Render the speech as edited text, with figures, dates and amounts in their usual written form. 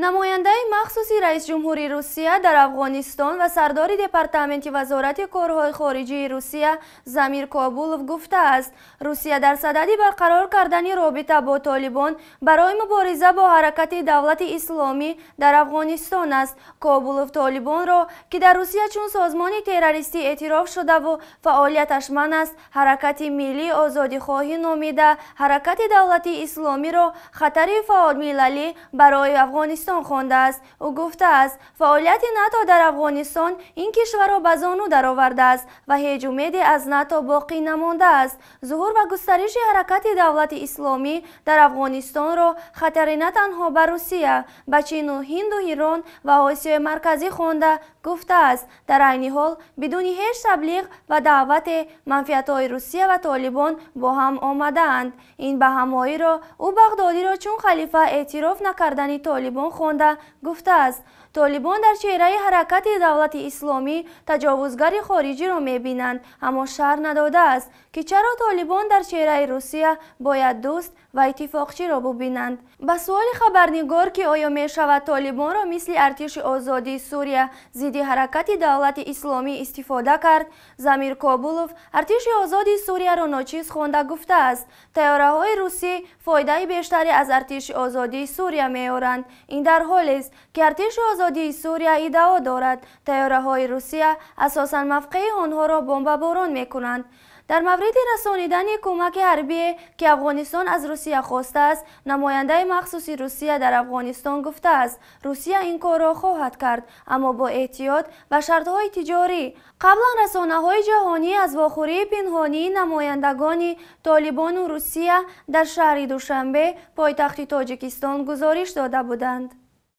Намояндаи махсуси раисҷумҳури Русия дар Афғонистон ва сардори департаменти Вазорати корҳои хориҷии Русия Замир Кобулов гуфтааст, Русия дар садади барқарор кардани робита бо Толибон барои мубориза бо ҳаракати давлати исломӣ дар Афғонистон аст. Кобулов Толибонро, ки дар Русия чун созмони террористӣ эътироф шудаву фаъолияташ манъ аст, ҳаракати миллии озодихоҳӣ номида, ҳаракати давлати исломиро хатари фаъолмилалӣ барои Афғонистон хондааст. Ӯ гуфтааст, фаъолияти НАТО дар Афғонистон ин кишварро ба зону даровардааст ва ҳеҷ умеде аз НАТО боқӣ намондааст. Зуҳур ва густариши ҳаракати давлати исломӣ дар Афғонистонро хатаре на танҳо ба Русия, ба Чину Ҳинду Ирон ва Осиёи Марказӣ хонда гуфтааст, дар айни ҳол бидуни ҳеҷ таблиғ ва даъвате манфиатҳои Русия ва Толибон бо ҳам омадаанд. Ин баҳамоиро ӯ Бағдодиро чун халифа эътироф накардани Толибон хонда гуфтааст, Толибон дар чеҳраи ҳаракати давлати исломӣ таҷовузгари хориҷиро мебинанд, аммо шарҳ надодааст, ки чаро Толибон дар чеҳраи Русия бояд дӯст ва иттифоқчиро бубинанд. Ба суоли хабарнигор, ки оё мешавад Толибонро мисли артиши озодии Сурия зидди ҳаракати давлати исломӣ истифода кард, Замир Кобулов артиши озоди Сурияро ночиз хонда гуфтааст, тайёраҳои русӣ фоидаи бештаре аз артиши озодии Сурия меоранд. Ин дар ҳолест, ки артиши озодии Сурия иддао дорад, тайёраҳои Русия асосан мавқеи онҳоро бомбаборон мекунанд. Дар мавриди расонидани кӯмаки ҳарбие, ки Афғонистон аз Русия хостааст, намояндаи махсуси Русия дар Афғонистон гуфтааст, Русия ин корро хоҳад кард, аммо бо эҳтиёт ва шартҳои тиҷорӣ. Қаблан расонаҳои ҷаҳонӣ аз вохӯрии пинҳонии намояндагони Толибону Русия дар шаҳри Душанбе, пойтахти Тоҷикистон, гузориш дода буданд.